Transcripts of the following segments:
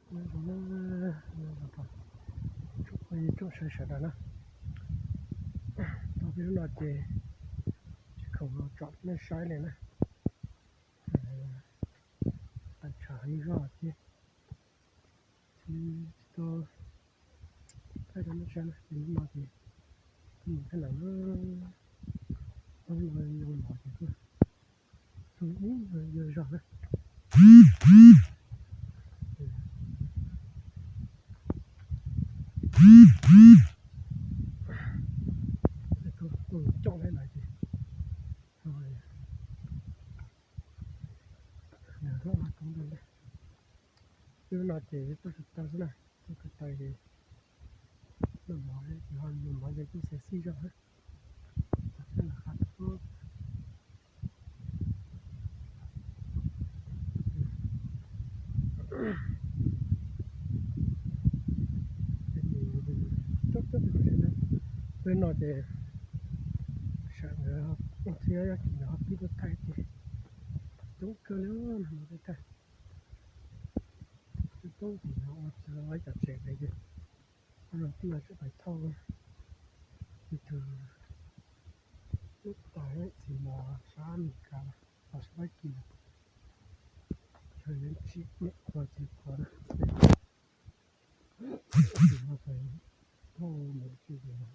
Tsoom phooj ywg tsoom saib sawv daws na, tau peb hnub no ces tsis khoom los tsom nej saib li na. Tawm tshav ib zog thiab, tsis tau thaij rau nej saib na, ces hnub no ces kuj mus thaij lawm na. Hnub no zoo los ces kuj zoo ib yam zog na. Kuj coj lawm ces nws rov qab tau ntawd. Hnub no ces tuaj ko taw xwb na, tuaj ko taw ces noj mov, ces ho mus mov ces kuj xav xij zog na. Txog teb lawm qab tuaj. Coob coob, peb no ces sawv ntawd thiab, yog tsis ntawd ho pib tuaj thaij ces coob kawg li no peb thaij. Coob coob ces ua txog cov tsev pem ces ho los tij los tseem pais thauj tus lub tais txiv los sab Amelikas los sab Fab Kis lawm. Chaw yeej tsim nyem qhuav txiv qhuav na. Tus no ces thauj mus tsis ces tsis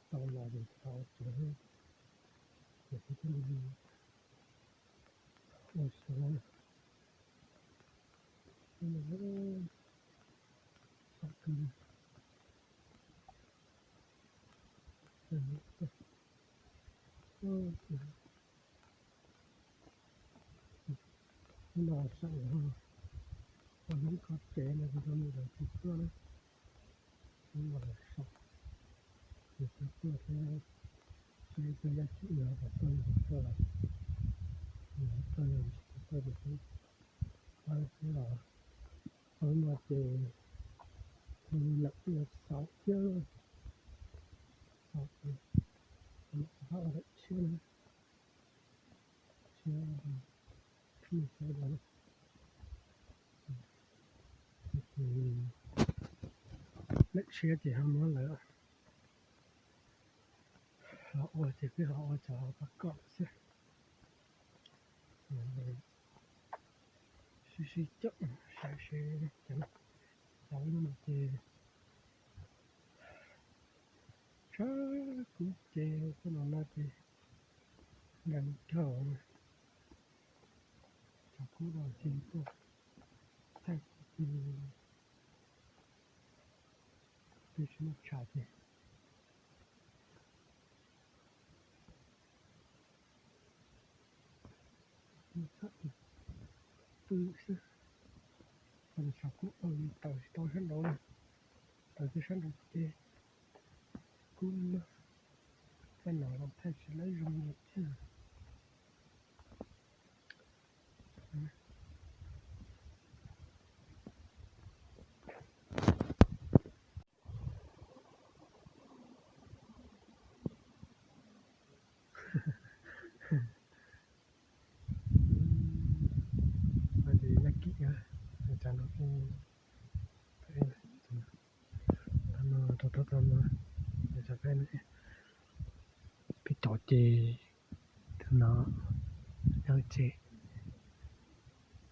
tau los ces tsis tau ua tsev, ces peb thiaj li ua xyov. Hnub no saum no ua hnub qhov tsev no ces rau mus lawv tsis tuaj na. Hnub no lawv sau ces tuaj tuaj thiab, seb tuaj yaj tsum yog puas tuaj, yog puas tuaj los, yog tuaj yog tsis tuaj ces peb pab xwb los. Hnub no ces hu lawm yog xaum thiab, xaum ces rov qab ua lawm tshiab na, tshiab, tshiab na. Ces lawm tshiab ces ho muab lawv los ua ces peb ho ua cov pab kom xwb. Sib sib coj saib seb cov, cov no ces tshab kub ces tej no no ces nkees kawg. Tshav kub no ces tuaj thaij ces peb tsis muaj tshav ces txham pw xwb. Qhov no tshav kub ua li taws tsis tau sab nraud na, taws tej sab nraud ces kub lawm. Thaij no los thaij tsis lawv zoo li thiab. Ces yaj kim, tsam no, no rau tau tau no, peb tau ces tus no nyob tsev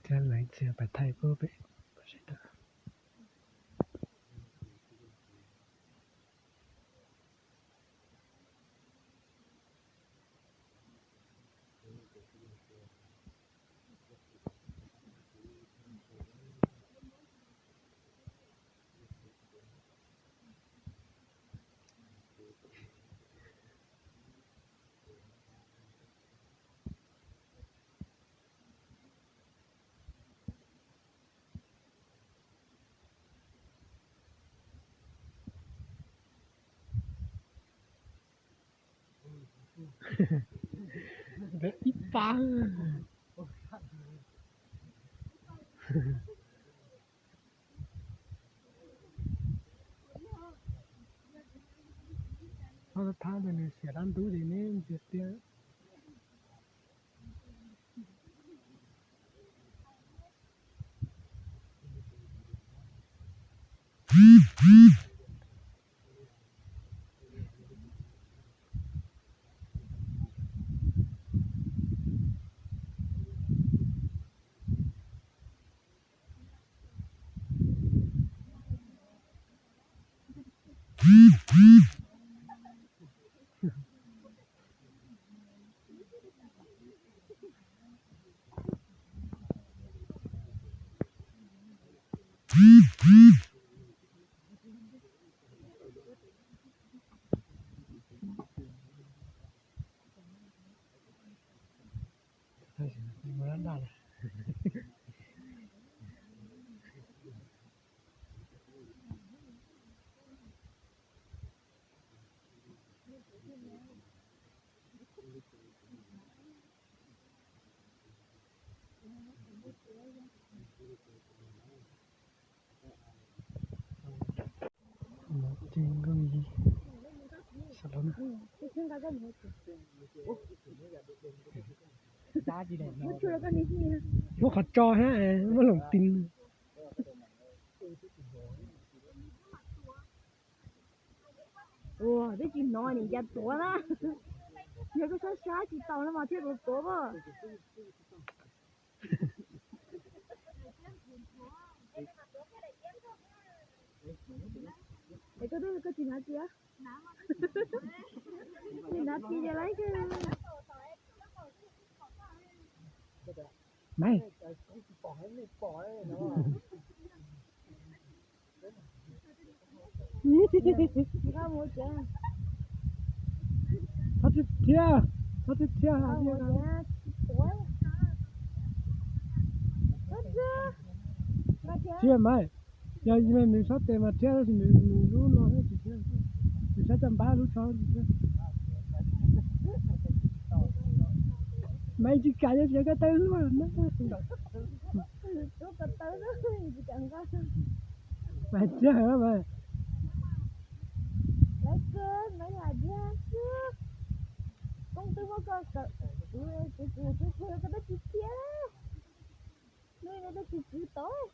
thiab, lawv txiv pais thaij pub pem sawv daws. Ib pab. Txhob thab ntawd, nws xiam dab ntub ces neb ntsia tiag. Muab qhov tso thiab muab loos tis. Ua, twb tsis hnov niam cas tuav na. Yog koj sab sab tsis tau no mas thiaj tuav tuav as. Es koj, koj tsis hnav tis, tsis hnav tis ces laib koj. Maiv, thov tib thiab, thov tib thiab. Tsis mas, yog nws xob tes mas thiab, tab sis nws lub no thiab tsis thiab. Nws xob coj npab lub tsho thiab. Maiv tsis kam, yog tsis kam koj tawb luaj na. Maiv thiab mas. Lawv kawg, Maiv lam diag xwb. Koob twb muab koj kawm, kuv, kuv, kuv, kuv, koj twb tsis thiab. Hnub no twb tsis kwv tod.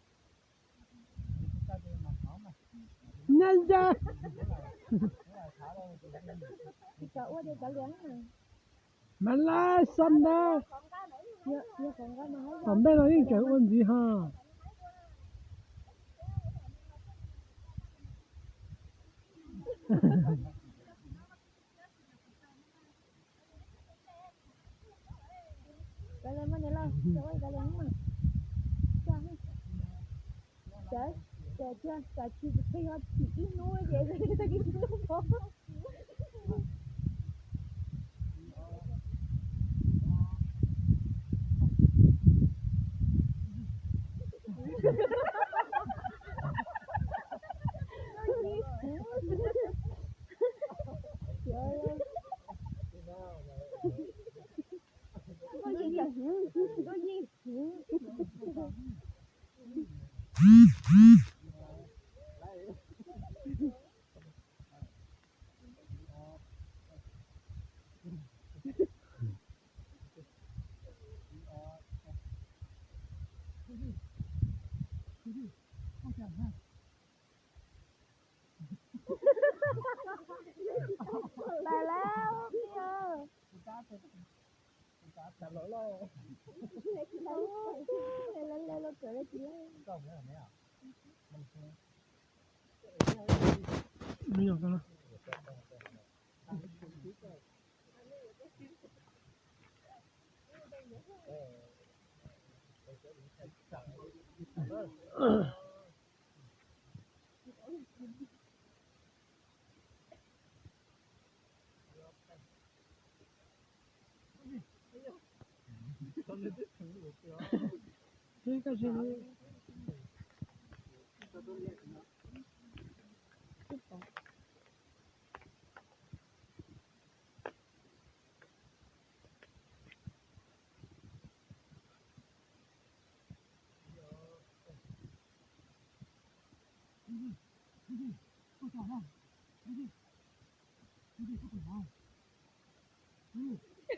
Nyaj ya. Tsis kam ua ces kav liam. Mas laj xab ntab. Tom ntej no yeej tseem ua ntxiv ho. Kav liam mas niam laus, kav liam mas. Tsam, tsam, tsam tsis pheej ho chim ib hnub ces tag kis tsis hnub pov. Lawm lawm.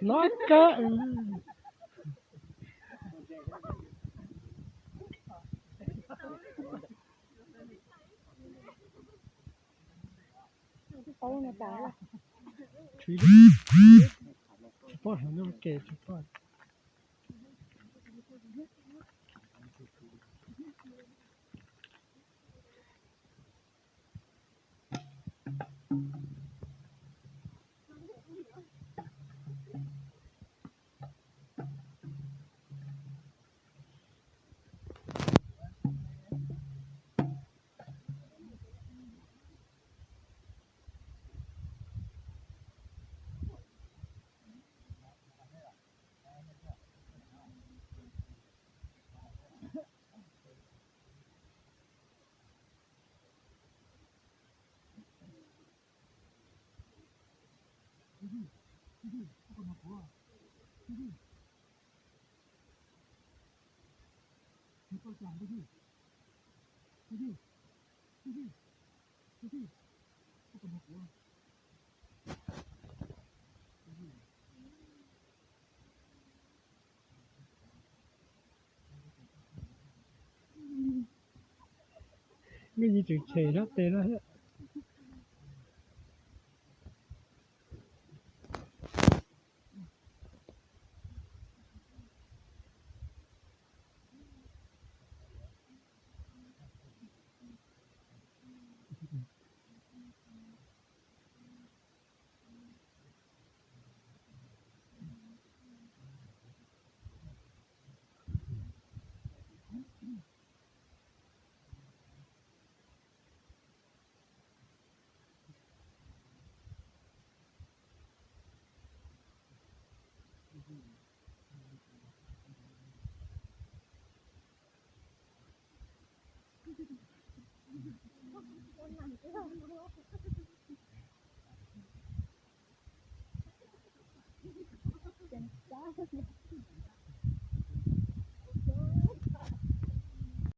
Nov kawg. Tsis paub heev, ke tsis paub. Nkaj Nyi tseem tshem nyob tes no thiab.